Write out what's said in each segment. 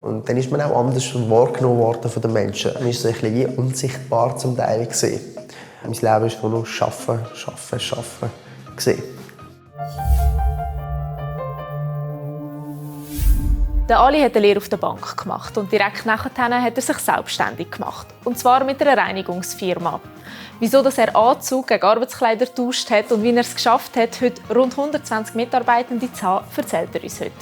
Und dann ist man auch anders wahrgenommen worden von den Menschen. Man ist so ein bisschen wie unsichtbar zum Teil gesehen. Mein Leben ist nur noch Arbeiten, Arbeiten, Arbeiten gesehen. Der Ali hat eine Lehre auf der Bank gemacht und direkt nachher hat er sich selbstständig gemacht. Und zwar mit einer Reinigungsfirma. Wieso dass er Anzug gegen Arbeitskleider getauscht hat und wie er es geschafft hat, heute rund 120 Mitarbeitende zu haben, erzählt er uns heute.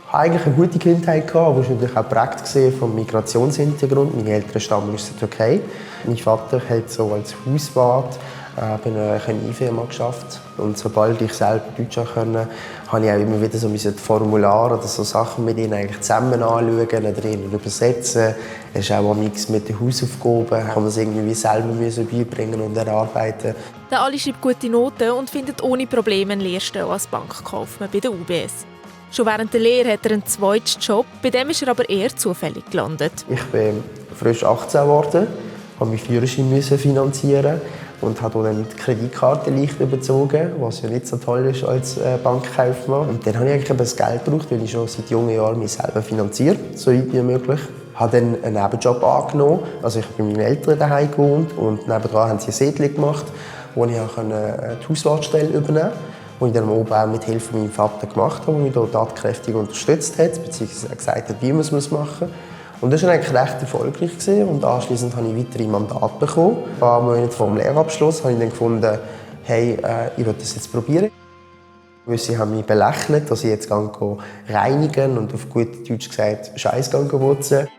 Ich hatte eigentlich eine gute Kindheit, aber es war natürlich auch geprägt vom Migrationshintergrund. Meine Eltern stammen aus der Türkei. Mein Vater hat so als Hauswart bei einer Chemiefirma gearbeitet. Und sobald ich selber Deutsch konnte, habe ich auch immer wieder so Formulare oder so Sachen mit ihnen eigentlich zusammen anschauen oder ihnen übersetzen. Es ist auch nichts mit den Hausaufgaben. Ich kann das irgendwie selber beibringen und erarbeiten. Der Ali schreibt gute Noten und findet ohne Probleme eine Lehrstelle als Bankkaufmann bei der UBS. Schon während der Lehre hat er einen zweiten Job, bei dem ist er aber eher zufällig gelandet. Ich bin frisch 18 geworden, musste meinen Führerschein finanzieren und habe dann die Kreditkarte leicht überzogen, was ja nicht so toll ist als Bankkaufmann. Und dann habe ich eigentlich das Geld gebraucht, weil ich schon seit jungen Jahren mich selber finanziere, so weit wie möglich. Ich habe dann einen Nebenjob angenommen. Also ich habe bei meinen Eltern daheim gewohnt und nebenan haben sie ein Sädchen gemacht, wo ich die Hauswartstelle übernehmen konnte. Die ich dann oben auch mit Hilfe meines Vaters gemacht habe, der mich dort tatkräftig unterstützt hat, beziehungsweise gesagt hat, wie man es machen muss. Und das war eigentlich recht erfolgreich. Und anschliessend habe ich weitere Mandate bekommen. Ein paar Monate vor dem Lehrabschluss habe ich dann gefunden, hey, ich will das jetzt probieren. Weil sie haben mich belächelt, dass ich jetzt reinigen und auf gut Deutsch gesagt Scheiß putzen.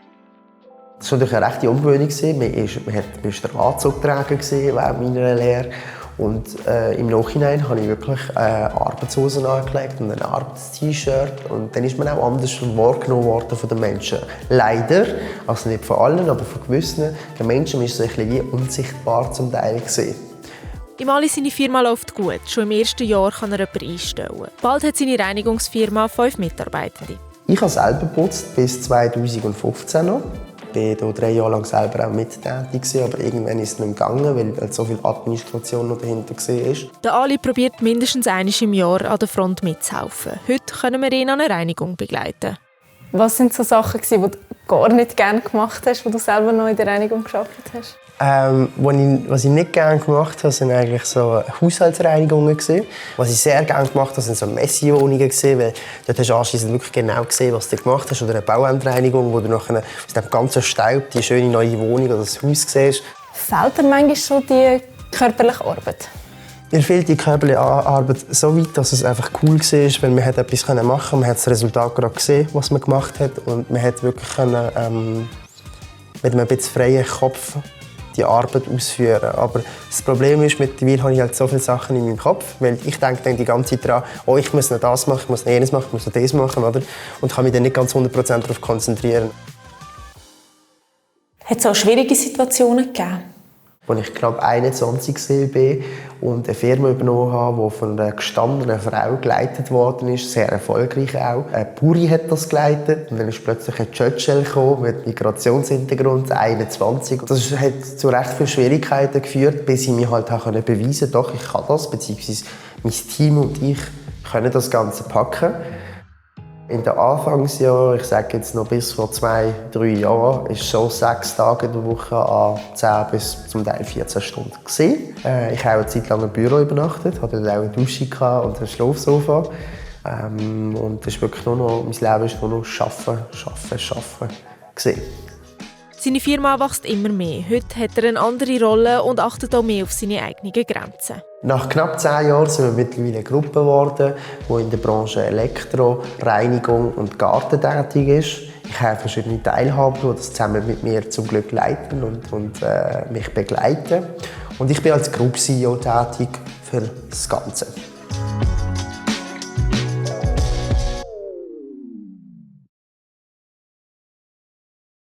Das war natürlich eine rechte Umgewöhnung. Man musste den Anzug tragen während meiner Lehre. Und im Nachhinein habe ich wirklich Arbeitshosen angelegt und ein Arbeits-T-Shirt. Und dann ist man auch anders wahrgenommen worden von den Menschen. Leider, also nicht von allen, aber von gewissen Menschen ist es ein bisschen wie unsichtbar zum Teil gesehen. Im Ali seine Firma läuft gut. Schon im ersten Jahr kann er jemanden einstellen. Bald hat seine Reinigungsfirma 5 Mitarbeitende. Ich habe selber geputzt bis 2015 noch. Ich war 3 Jahre lang selber auch mittätig, aber irgendwann ist es nicht gegangen, weil so viel Administration noch dahinter war. Der Ali probiert mindestens einmal im Jahr an der Front mitzuhelfen. Heute können wir ihn an eine Reinigung begleiten. Was sind so Sachen, die du gar nicht gerne gemacht hast, die du selber noch in der Reinigung gearbeitet hast? Was ich nicht gerne gemacht habe, sind eigentlich so Haushaltsreinigungen. Was ich sehr gerne gemacht habe, sind so Messi-Wohnungen, weil dort hast du anschliessend wirklich genau gesehen, was du gemacht hast. Oder eine Bauendreinigung, wo du nachher aus dem ganzen Staub die schöne neue Wohnung oder das Haus siehst. Fehlt dir manchmal schon die körperliche Arbeit? Mir fehlt die körperliche Arbeit so weit, dass es einfach cool war, weil man etwas machen konnte. Man hat das Resultat gerade gesehen, was man gemacht hat. Und man hat wirklich mit einem bisschen freien Kopf die Arbeit ausführen. Aber das Problem ist, mittlerweile habe ich halt so viele Sachen in meinem Kopf, weil ich denke dann die ganze Zeit daran, oh, ich muss noch das machen, ich muss noch jenes machen, ich muss noch das machen, oder? Und kann mich dann nicht ganz 100% darauf konzentrieren. Hat es auch schwierige Situationen gegeben? Als ich glaube 21 war und eine Firma übernommen habe, die von einer gestandenen Frau geleitet worden ist, sehr erfolgreich auch. Ein Puri hat das geleitet und dann ist plötzlich ein Churchill gekommen mit Migrationshintergrund, 21. Das hat zu recht vielen Schwierigkeiten geführt, bis ich mich halt beweisen konnte, doch, ich kann das, beziehungsweise mein Team und ich können das Ganze packen. In den Anfangsjahren, ich sage jetzt noch bis vor 2-3 Jahren, ist schon 6 Tage in der Woche an 10 bis zum Teil 14 Stunden gewesen. Ich habe auch eine Zeit lang im Büro übernachtet, hatte dort auch eine Dusche und ein Schlafsofa. Und das ist wirklich nur noch, mein Leben ist nur noch Arbeiten gewesen. Seine Firma wächst immer mehr. Heute hat er eine andere Rolle und achtet auch mehr auf seine eigenen Grenzen. Nach knapp 10 Jahren sind wir mittlerweile eine Gruppe geworden, die in der Branche Elektro, Reinigung und Garten tätig ist. Ich habe verschiedene Teilhaber, die das zusammen mit mir zum Glück leiten und mich begleiten. Und ich bin als Group CEO tätig für das Ganze.